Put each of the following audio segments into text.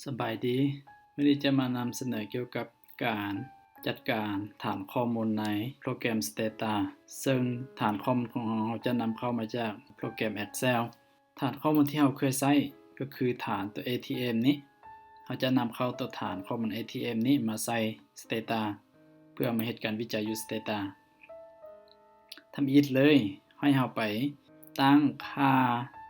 ສະບາຍດີ, ມື້ນີ້ຈະມານຳສະເໜີກ່ຽວກັບການຈັດການຖານຂໍ້ມູນໃນໂປຣແກຣມ Stata ເຊິ່ງຖານຂໍ້ມູນຂອງເຮົາ ເຮົາຈະນຳເຂົ້າມາຈາກໂປຣແກຣມ Excel. ຖານຂໍ້ມູນທີ່ເຮົາເຄີຍໃຊ້ກໍຄືຖານຕົວ ATM ນີ້, ເຮົາຈະນຳເຂົ້າຕົວຖານຂໍ້ມູນ ATM ນີ້ມາໃສ່ Stata ເພື່ອມາເຮັດການວິໄຈຢູ່ Stata. ທຳອິດເລີຍ ໃຫ້ເຮົາໄປຕັ້ງຄ່າ,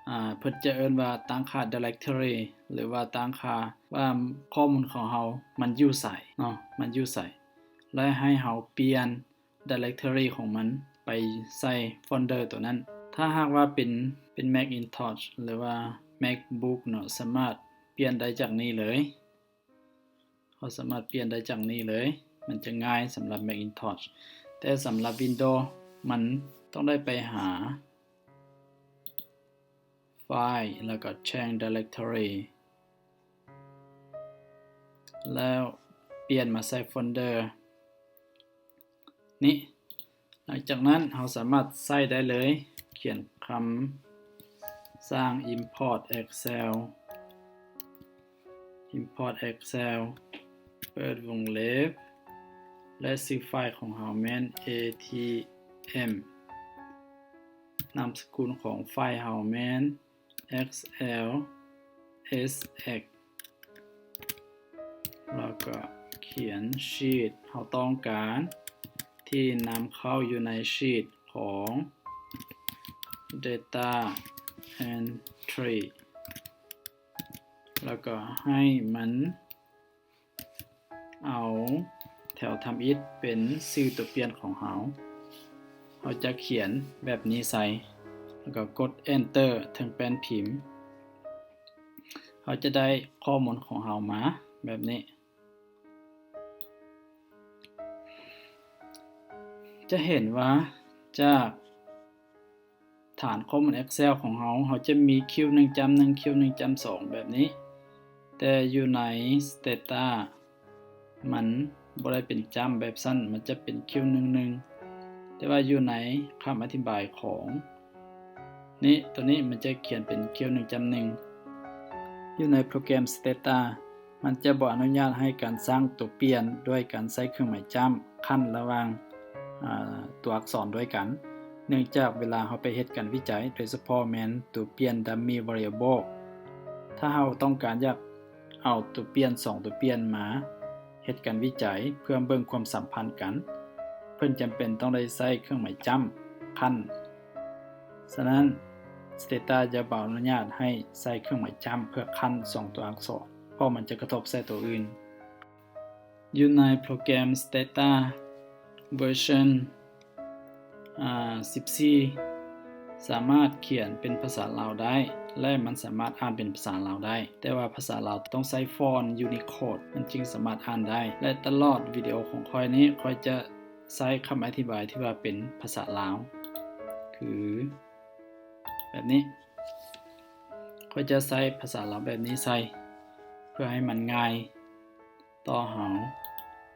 ອາ, ເພິ່ນຈະເອີ້ນວ່າຕັ້ງຄ່າ directory ຫຼືວ່າຕັ້ງຄ່າວ່າຂໍ້ມູນຂອງເຮົາມັນຢູ່ໃສເນາະ, ມັນຢູ່ໃສ ແລະ ໃຫ້ເຮົາປ່ຽນ directory ຂອງມັນໄປໃສ່ໂຟນເດີຕົວນັ້ນ. ຖ້າຫາກວ່າເປັນ, ເປັນ Macintosh ຫຼືວ່າ MacBook ເນາະ, ສາມາດປ່ຽນໄດ້ຈາກນີ້ເລີຍ. ເຮົາສາມາດປ່ຽນໄດ້ຈາກນີ້ເລີຍ, ມັນຈະງ່າຍສຳລັບ Macintosh. ແຕ່ສຳລັບ Windows ມັນຕ້ອງໄດ້ໄປຫາ File ແລ້ວກໍ Change Directory ແລ້ວປ່ຽນມາໃສ່ໂຟນເດີນີ້. ຫຼັງຈາກນັ້ນເຮົາສາມາດໃຊ້ໄດ້ເລີຍ, ຂຽນຄຳສັ່ງ import Excel, import Excel ເປີດວົງເລັບ ແລະ ຊື່ໄຟລ໌ຂອງເຮົາແມ່ນ ATM, ນາມສະກຸນຂອງໄຟລ໌ເຮົາແມ່ນ XLSX ແລ້ວກໍຂຽນ sheet ເຮົາຕ້ອງການທີ່ນຳເຂົ້າຢູ່ໃນ sheet ຂອງ data entry ແລ້ວກໍໃຫ້ມັນ ເອົາແຖວທຳອິດເປັນຊື່ຕົວປ່ຽນຂອງເຮົາ. ເຮົາຈະຂຽນແບບນີ້ໃສ່ ແລ້ວກໍກົດ Enter ເທິງແປ້ນພິມ. ເຮົາຈະໄດ້ຂໍ້ມູນຂອງເຮົາມາແບບນີ້. ຈະເຫັນວ່າຈາກ ຖານຂໍ້ມູນ Excel ຂອງເຮົາ, ເຮົາຈະມີຄິວໜຶ່ງຈ້ຳໜຶ່ງ ຄິວໜຶ່ງຈ້ຳສອງແບບນີ້, ແຕ່ຢູ່ໃນ Stata ມັນບໍ່ໄດ້ເປັນຈ້ຳແບບຊັ້ນ, ມັນຈະເປັນຄິວໜຶ່ງໜຶ່ງ. ແຕ່ວ່າຢູ່ໃນຄຳອະທິບາຍຂອງນີ້, ຕົວນີ້ມັນຈະຂຽນເປັນຄິວໜຶ່ງຈ້ຳໜຶ່ງ. ຢູ່ໃນໂປຣແກຣມ Stata ມັນຈະບໍ່ອະນຸຍາດໃຫ້ການສ້າງຕົວປ່ຽນດ້ວຍການໃຊ້ເຄື່ອງໝາຍຈ້ຳຂັ້ນລະຫວ່າງ, ອາ, ຕົວອັກສອນດ້ວຍກັນ, ເນື່ອງຈາກເວລາເຮົາໄປເຮັດການວິໄຈ, ໂດຍສະເພາະແມ່ນຕົວປ່ຽນ dummy variable, ຖ້າເຮົາຕ້ອງການຢາກເອົາຕົວປ່ຽນສອງຕົວປ່ຽນມາເຮັດການວິໄຈເພື່ອເບິ່ງຄວາມສຳພັນກັນ, ເພິ່ນຈຳເປັນຕ້ອງໄດ້ໃຊ້ເຄື່ອງໝາຍຈ້ຳຂັ້ນ. ສະນັ້ນ Stata ຈະບໍ່ອະນຸຍາດໃຫ້ໃຊ້ເຄື່ອງໝາຍຈ້ຳເພື່ອຂັ້ນສອງຕົວອັກສອນ, ເພາະມັນຈະກະທົບໃສ່ຕົວອື່ນ. ຢູ່ໃນໂປຣແກຣມ Stata ເວີຊັນ, ອາ, ສິບສີ່ ສາມາດຂຽນເປັນພາສາລາວໄດ້ ແລະ ມັນສາມາດອ່ານເປັນພາສາລາວໄດ້, ແຕ່ວ່າພາສາລາວຕ້ອງໃຊ້ຟອນ Unicode ມັນຈຶ່ງສາມາດອ່ານໄດ້. ແລະ ຕະຫຼອດວິດີໂອຂອງຂ້ອຍນີ້, ຂ້ອຍຈະ ໃຊ້ຄຳອະທິບາຍທີ່ວ່າເປັນພາສາລາວ ຄືແບບນີ້. ຂ້ອຍຈະໃຊ້ພາສາລາວແບບນີ້ໃສ່ ເພື່ອໃຫ້ມັນງ່າຍຕໍ່ເຮົາ.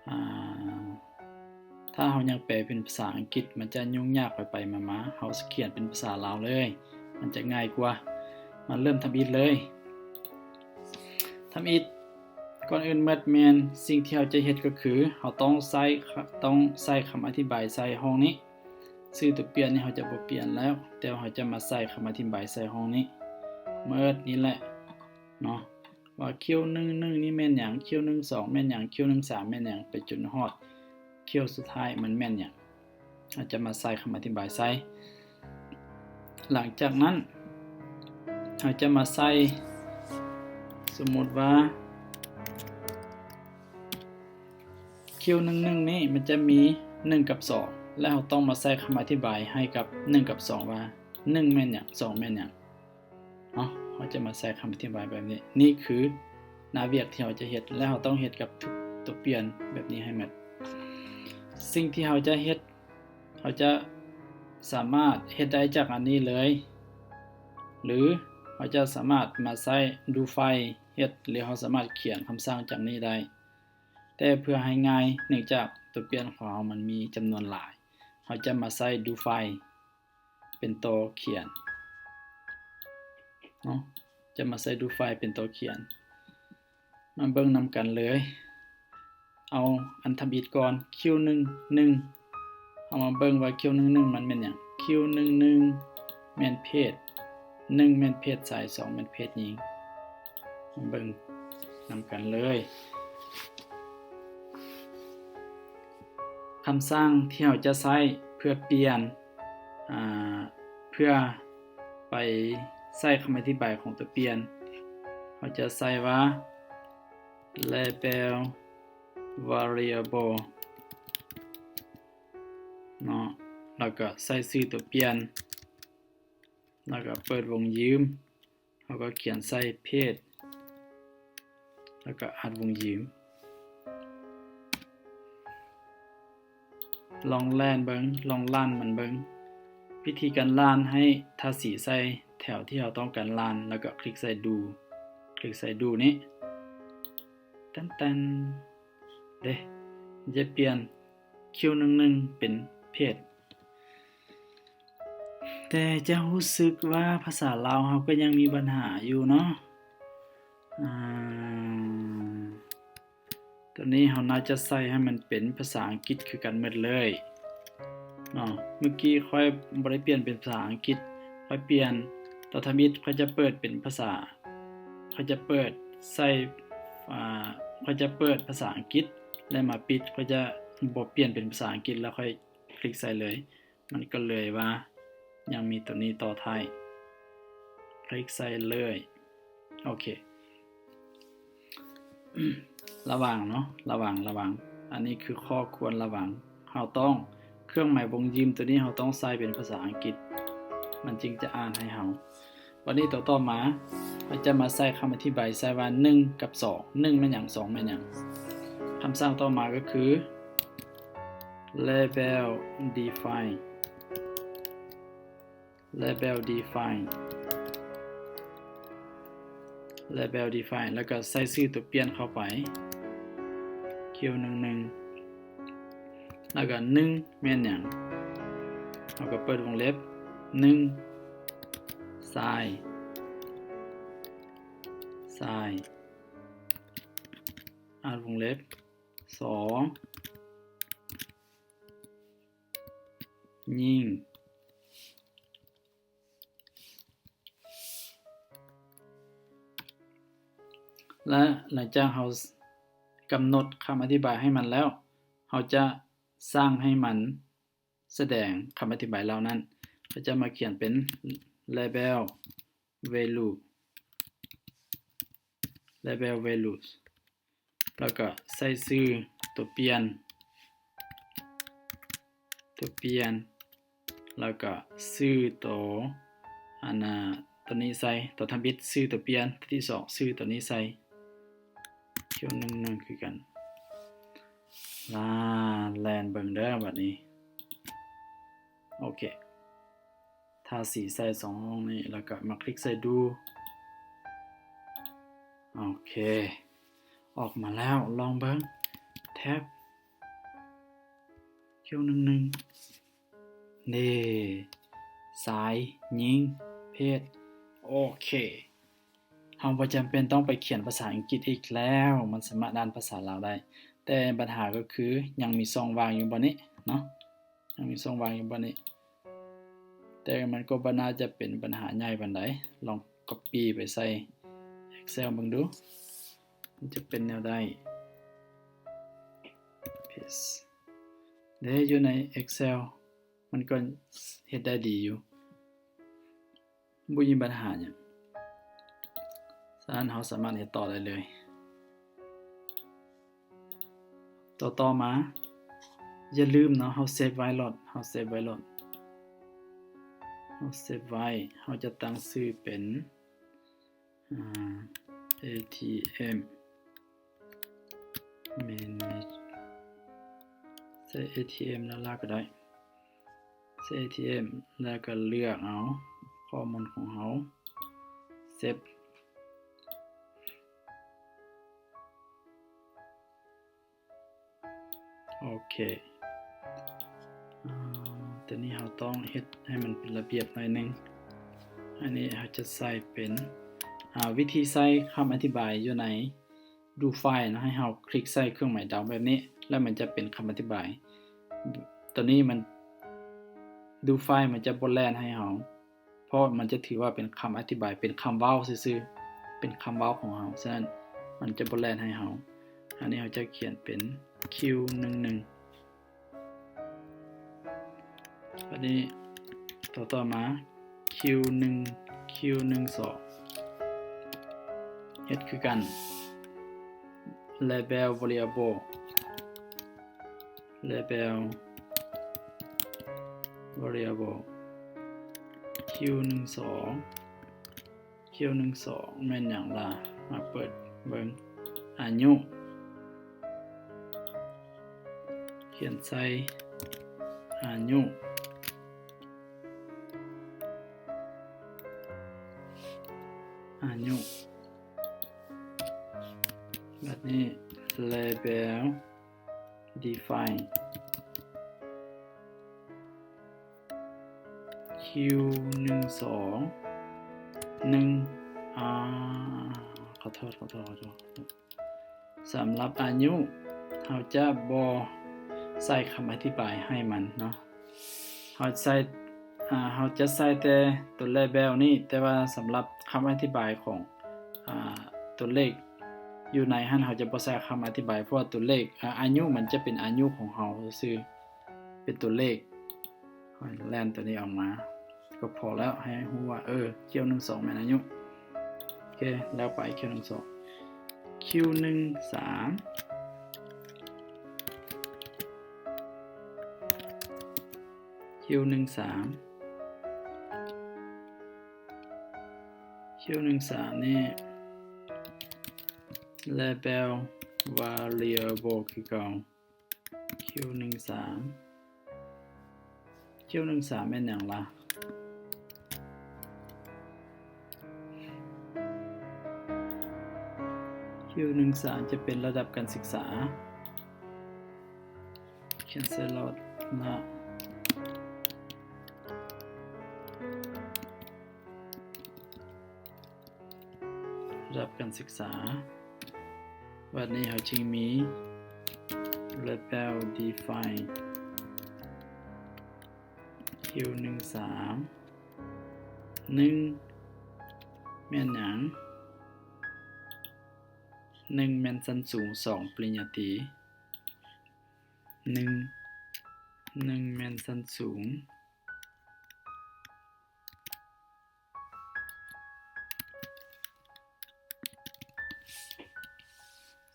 ອາ, ຖ້າເຮົາຍັງແປເປັນພາສາອັງກິດ, ມັນຈະຫຍຸ້ງຍາກໄປໆມາໆ. ເຮົາຂຽນເປັນພາສາລາວເລີຍ, ມັນຈະງ່າຍກວ່າ. ມາເລີ່ມທຳອິດເລີຍ. ທຳອິດ, ກ່ອນອື່ນໝົດແມ່ນສິ່ງທີ່ເຮົາຈະເຮັດກໍຄື ເຮົາຕ້ອງໃຊ້, ຕ້ອງໃສ່ຄຳອະທິບາຍໃສ່ຫ້ອງນີ້. ຊື່ຕົວປ່ຽນນີ້ເຮົາຈະບໍ່ປ່ຽນແລ້ວ, ແຕ່ວ່າເຮົາຈະມາໃສ່ຄຳອະທິບາຍໃສ່ຫ້ອງນີ້ໝົດນີ້ແຫຼະເນາະ, ວ່າຄິວໜຶ່ງໜຶ່ງນີ້ແມ່ນຫຍັງ, ຄິວໜຶ່ງສອງແມ່ນຫຍັງ, ຄິວໜຶ່ງສາມແມ່ນຫຍັງ, ໄປຈົນຮອດຄິວສຸດທ້າຍມັນແມ່ນຫຍັງ. ເຮົາຈະມາໃສ່ຄຳອະທິບາຍໃສ່. ຫຼັງຈາກນັ້ນ ເຮົາຈະມາໃສ່, ສົມມຸດວ່າ ຄິວໜຶ່ງໜຶ່ງນີ້ມັນຈະມີໜຶ່ງກັບສອງ ແລະ ເຮົາຕ້ອງມາໃສ່ຄຳອະທິບາຍໃຫ້ກັບໜຶ່ງກັບສອງວ່າ ໜຶ່ງແມ່ນຫຍັງ, ສອງແມ່ນຫຍັງ. ເນາະ, ເຮົາຈະມາໃສ່ຄຳອະທິບາຍແບບນີ້. ນີ້ຄືໜ້າວຽກທີ່ເຮົາຈະເຮັດ ແລະ ເຮົາຕ້ອງເຮັດກັບທຸກຕົວປ່ຽນແບບນີ້ໃຫ້ໝົດ. ສິ່ງທີ່ເຮົາຈະເຮັດ, ເຮົາຈະສາມາດເຮັດໄດ້ຈາກອັນນີ້ເລີຍ ຫຼື ເຮົາຈະສາມາດມາໃຊ້ do file ເຮັດ ຫຼື ເຮົາສາມາດຂຽນຄຳສັ່ງຈາກນີ້ໄດ້. ແຕ່ເພື່ອໃຫ້ງ່າຍ, ເນື່ອງຈາກຕົວປ່ຽນຂອງເຮົາມັນມີຈຳນວນຫຼາຍ, ເຮົາຈະມາໃຊ້ do file ເປັນຕົວຂຽນເນາະ, ຈະມາໃຊ້ do file ເປັນຕົວຂຽນ. ມາເບິ່ງນຳກັນເລີຍ. ເອົາອັນທຳອິດກ່ອນ ຄິວໜຶ່ງໜຶ່ງ ເຮົາມາເບິ່ງວ່າ ຄິວໜຶ່ງໜຶ່ງ ມັນແມ່ນຫຍັງ? ຄິວໜຶ່ງໜຶ່ງ ແມ່ນເພດ ໜຶ່ງ ແມ່ນເພດຊາຍ ສອງ ແມ່ນເພດຍິງ. ມາເບິ່ງນຳກັນເລີຍ. ຄຳສັ່ງທີ່ເຮົາຈະໃຊ້ເພື່ອປ່ຽນ ອາ ເພື່ອໄປໃສ່ຄຳອະທິບາຍຂອງຕົວປ່ຽນ ເຮົາຈະໃສ່ວ່າ label variable ເນາະ ແລ້ວກໍໃສ່ຊື່ຕົວປ່ຽນ ແລ້ວກໍເປີດວົງຢືມ ເຮົາກໍຂຽນໃສ່ເພດ ແລ້ວກໍອັດວົງຢືມ. ລອງແລ່ນເບິ່ງ ລອງລັນມັນເບິ່ງ. ວິທີການລັນ ໃຫ້ທາສີໃສ່ແຖວທີ່ເຮົາຕ້ອງການລັນ ແລ້ວກໍຄລິກໃສ່ດູ ຄລິກໃສ່ດູນີ້ ແຕ່ນໆ ເດ້ ຈະປ່ຽນ ຄິວໜຶ່ງໜຶ່ງ ເປັນເພດ. ແຕ່ຈະຮູ້ສຶກວ່າພາສາລາວເຮົາກໍຍັງມີບັນຫາຢູ່ເນາະ. ອາ ຕົວນີ້ເຮົາໜ້າຈະໃສ່ໃຫ້ມັນເປັນພາສາອັງກິດຄືກັນໝົດເລີຍເນາະ. ເມື່ອກີ້ຂ້ອຍບໍ່ໄດ້ປ່ຽນເປັນພາສາອັງກິດ ຂ້ອຍປ່ຽນ ຕອນທຳອິດຂ້ອຍຈະເປີດເປັນພາສາ ຂ້ອຍຈະເປີດໃສ່ ອາ ຂ້ອຍຈະເປີດພາສາອັງກິດ ແລ້ວມາປິດ ຂ້ອຍຈະບໍ່ປ່ຽນເປັນພາສາອັງກິດ ແລ້ວຂ້ອຍຄລິກໃສ່ເລີຍ. ມັນກໍເລີຍວ່າຍັງມີຕົວນີ້ຕໍ່ທ້າຍ ຄລິກໃສ່ເລີຍ. ໂອເຄ ລະວັງເນາະ ລະວັງ ລະວັງ ອັນນີ້ຄືຂໍ້ຄວນລະວັງ. ເຮົາຕ້ອງ ເຄື່ອງໝາຍວົງຢືມຕົວນີ້ ເຮົາຕ້ອງໃສ່ເປັນພາສາອັງກິດ ມັນຈຶ່ງຈະອ່ານໃຫ້ເຮົາ. ບັດນີ້ຕົວຕໍ່ມາ ເຮົາຈະມາໃສ່ຄຳອະທິບາຍ ໃສ່ວ່າໜຶ່ງກັບສອງ ໜຶ່ງແມ່ນຫຍັງ ສອງແມ່ນຫຍັງ. ຄຳສັ່ງຕໍ່ມາກໍຄື label define label define label define ແລ້ວກໍໃສ່ຊື່ຕົວປ່ຽນເຂົ້າໄປ ຄິວໜຶ່ງໜຶ່ງ ແລ້ວກໍໜຶ່ງແມ່ນຫຍັງ? ເຮົາກໍເປີດວົງເລັບ ໜຶ່ງຊາຍ ຊາຍ ອັດວົງເລັບ ສອງ ຍິງ ແລະ ຫຼັງຈາກເຮົາກຳນົດຄຳອະທິບາຍໃຫ້ມັນແລ້ວ ເຮົາຈະສັ່ງໃຫ້ມັນສະແດງຄຳອະທິບາຍເຫຼົ່ານັ້ນ. ເຮົາຈະມາຂຽນເປັນ label value label values ແລ້ວກໍໃສ່ຊື່ຕົວປ່ຽນ ຕົວປ່ຽນ ແລ້ວກໍຊື່ໂຕ ອັນນ່າ ຕົວນີ້ໃສ່ ຕົວທຳອິດຊື່ຕົວປ່ຽນ ຕົວທີສອງຊື່ຕົວນີ້ໃສ່ ຄິວໜຶ່ງໜຶ່ງຄືກັນ. ລາ ແລ່ນເບິ່ງເດີບັດນີ້. ໂອເຄ. ທາສີໃສ່ສອງຫ້ອງນີ້ ແລ້ວກໍມາຄລິກໃສ່ດູ. ໂອເຄ ອອກມາແລ້ວ ລອງເບິ່ງ ແທັບ ຄິວໜຶ່ງໜຶ່ງ ນີ້ ຊາຍ ຍິງ ເພດ. ໂອເຄ ເຮົາບໍ່ຈຳເປັນຕ້ອງໄປຂຽນພາສາອັງກິດອີກແລ້ວ ມັນສາມາດອ່ານພາສາລາວໄດ້. ແຕ່ບັນຫາກໍຄືຍັງມີຊ່ອງວ່າງຢູ່ບ່ອນນີ້ເນາະ. ຍັງມີຊ່ອງວ່າງຢູ່ບ່ອນນີ້ ແຕ່ມັນກໍບໍ່ໜ້າຈະເປັນບັນຫາໃຫຍ່ປານໃດ. ລອງກັອບປີ້ໄປໃສ່ Excel ເບິ່ງດູ ມັນຈະເປັນແນວໃດ. Paste ເດ້ ຢູ່ໃນ Excel ມັນກໍເຮັດໄດ້ດີຢູ່. ບໍ່ມີບັນຫາຫຍັງ. ສະນັ້ນເຮົາສາມາດເຮັດຕໍ່ໄດ້ເລີຍ. ຕໍ່ ຕໍ່ມາ ຢ່າລືມເນາະ ເຮົາເຊບໄວ້ໂລດ ເຮົາເຊບໄວ້ໂລດ ເຮົາເຊບໄວ້ ເຮົາຈະຕັ້ງຊື່ເປັນ ອາ ATM manage ໃສ່ ATM ລ້າໆ ກໍໄດ້ ໃສ່ ATM ແລ້ວກໍເລືອກເອົາຂໍ້ມູນຂອງເຮົາ ເຊບ. ໂອເຄ ອາ ຕອນນີ້ເຮົາຕ້ອງເຮັດໃຫ້ມັນເປັນລະບຽບໜ້ອຍໜຶ່ງ. ອັນນີ້ເຮົາຈະໃສ່ເປັນ ອາ ວິທີໃສ່ຄຳອະທິບາຍຢູ່ໃນ define ເນາະ, ໃຫ້ເຮົາຄລິກໃສ່ເຄື່ອງໝາຍດາວແບບນີ້ ແລ້ວມັນຈະເປັນຄຳອະທິບາຍ. ຕົວນີ້ມັນ define ມັນຈະບໍ່ແລ່ນໃຫ້ເຮົາ ເພາະມັນຈະຖືວ່າເປັນຄຳອະທິບາຍ, ເປັນຄຳເວົ້າຊື່ໆ, ເປັນຄຳເວົ້າຂອງເຮົາ, ສະນັ້ນມັນຈະບໍ່ແລ່ນໃຫ້ເຮົາ. ອັນນີ້ເຮົາຈະຂຽນເປັນ Q ໜຶ່ງໜຶ່ງ ບັດນີ້ຕໍ່ໆມາ Q ໜຶ່ງ Q ໜຶ່ງສອງ ເຮັດຄືກັນ label variable label variable Q ໜຶ່ງສອງ Q ໜຶ່ງສອງ ແມ່ນຫຍັງລະ? ມາເປີດເບິ່ງ ອາຍຸ ຂຽນໃສ່ອາຍຸ ອາຍຸ ບັດນີ້ label define Q ໜຶ່ງສອງ ໜຶ່ງ ອາ ຂໍໂທດ ຂໍໂທດ ຂໍໂທດ. ສຳລັບອາຍຸ ເຮົາຈະບໍ່ໃສ່ຄຳອະທິບາຍໃຫ້ມັນເນາະ, ເຮົາໃສ່ ອາ ເຮົາຈະໃສ່ແຕ່ຕົວ label ນີ້, ແຕ່ວ່າສຳລັບຄຳອະທິບາຍຂອງ ອາ ຕົວເລກຢູ່ໃນຫັ້ນ ເຮົາຈະບໍ່ໃສ່ຄຳອະທິບາຍ, ເພາະວ່າຕົວເລກ ອາ ອາຍຸມັນຈະເປັນອາຍຸຂອງເຮົາຊື່ໆ ເປັນຕົວເລກ. ຂ້ອຍແລ່ນຕົວນີ້ອອກມາກໍພໍແລ້ວ ໃຫ້ຮູ້ວ່າ ເອີ Q ໜຶ່ງສອງ ແມ່ນອາຍຸ. ໂອເຄ ແລ້ວໄປ Q ໜຶ່ງສອງ Q ໜຶ່ງສາມ Q ໜຶ່ງສາມ Q ໜຶ່ງສາມນີ້ label variable ຄືເກົ່າ. Q ໜຶ່ງສາມ Q ໜຶ່ງສາມ ແມ່ນຫຍັງລະ? Q ໜຶ່ງສາມ ຈະເປັນລະດັບການສຶກສາ ຂຽນໃສ່ລອດນະ ລະດັບການສຶກສາ. ບັດນີ້ເຮົາຈຶ່ງມີ label define Q ໜຶ່ງສາມ ໜຶ່ງ ແມ່ນຫຍັງ? ໜຶ່ງ ແມ່ນຊັ້ນສູງ, ສອງ ປະລິນຍາຕີ, ໜຶ່ງ ໜຶ່ງ ແມ່ນຊັ້ນສູງ,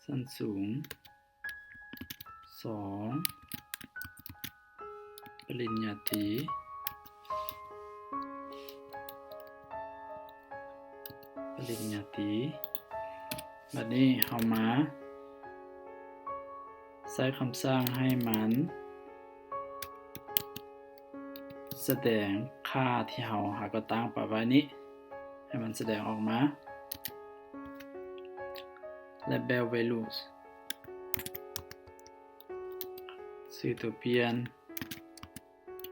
ຊັ້ນສູງ, ສອງ ປະລິນຍາຕີ, ປະລິນຍາຕີ. ບັດນີ້ເຮົາມາໃຊ້ຄຳສັ່ງໃຫ້ມັນ ສະແດງຄ່າທີ່ເຮົາຫາກໍຕັ້ງໄປໄວ້ນີ້ ໃຫ້ມັນສະແດງອອກມາ label values ຊື່ຕົວປ່ຽນ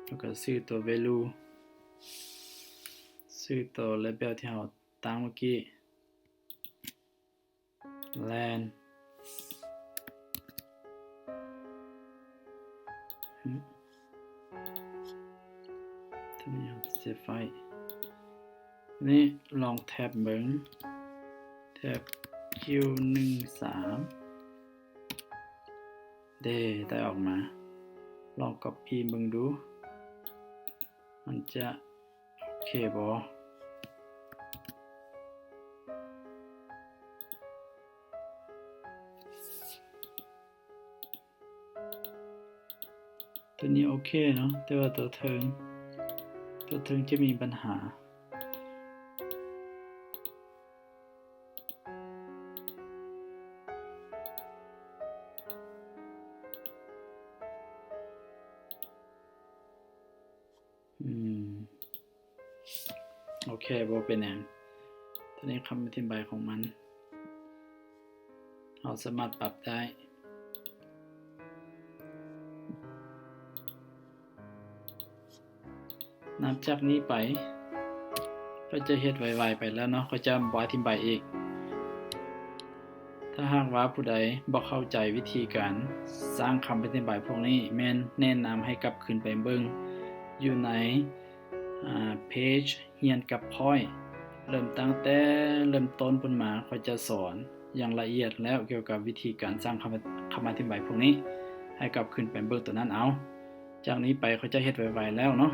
ແລ້ວກໍຊື່ຕົວ value ຊື່ຕົວ label ທີ່ເຮົາຕັ້ງເມື່ອກີ້. ແລ່ນ ຕົວນີ້ເຮົາເຊບໄວ້. ນີ້ລອງແທັບເບິ່ງ ແທັບ Q ໜຶ່ງສາມ ເດ້ ໄດ້ອອກມາ. ລອງກັອບປີ້ເບິ່ງດູ ມັນຈະ ໂອເຄບໍ່? ຕົວນີ້ໂອເຄເນາະ ແຕ່ວ່າຕົວເທິງ ຕົວເທິງຈະມີບັນຫາ. ອືມ ໂອເຄ ບໍ່ເປັນຫຍັງ. ຕົວນີ້ຄຳອະທິບາຍຂອງມັນ ເຮົາສາມາດປັບໄດ້. ນັບຈາກນີ້ໄປ ຂ້ອຍຈະເຮັດໄວໆໄປແລ້ວເນາະ, ຂ້ອຍຈະບໍ່ອະທິບາຍອີກ. ຖ້ ຖ້າຫາກວ່າຜູ້ໃດບໍ່ເຂົ້າໃຈວິທີການສ້າງຄຳອະທິບາຍພວກນີ້ ແມ່ນແນະນຳໃຫ້ກັບຄືນໄປເບິ່ງຢູ່ໃນ ອາ ເພຈຮຽນກັບຂ້ອຍ. ເລີ່ມຕັ້ງແຕ່ເລີ່ມຕົ້ນພຸ້ນມາ ຂ້ອຍຈະສອນຢ່າງລະອຽດແລ້ວກ່ຽວກັບວິທີການສ້າງຄຳ ຄຳອະທິບາຍພວກນີ້ ໃຫ້ກັບຄືນໄປເບິ່ງໂຕນັ້ນເອົາ. ຈາກນີ້ໄປຂ້ອຍຈະເຮັດໄວໆແລ້ວເນາະ.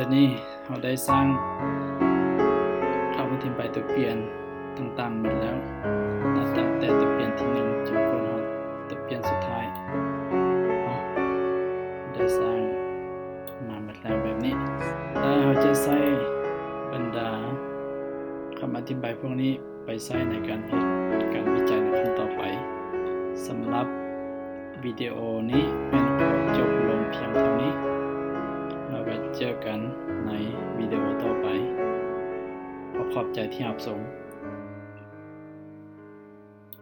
ດຽວນີ້ເຮົາໄດ້ສ້າງຄຳອະທິບາຍຕົວປ່ຽນຕ່າງໆໝົດແລ້ວ, ນັບຕັ້ງແຕ່ຕົວປ່ຽນທີໜຶ່ງຈົນກວ່າຮອດຕົວປ່ຽນສຸດທ້າຍເນາະ, ໄດ້ສ້າງມາໝົດແລ້ວແບບນີ້. ແລ້ວເຮົາຈະໃຊ້ບັນດາຄຳອະທິບາຍພວກນີ້ໄປໃຊ້ໃນການເຮັດການວິໄຈໃນຄັ້ງຕໍ່ໄປ. ສຳລັບວິດີໂອນີ້ແມ່ນຂໍຈົບລົງພຽງເທົ່ານີ້, ແລ້ວກໍເຈີກັນໃນວິດີໂອຕໍ່ໄປ. ຂໍຂອບໃຈທີ່ຮັບຊົມ.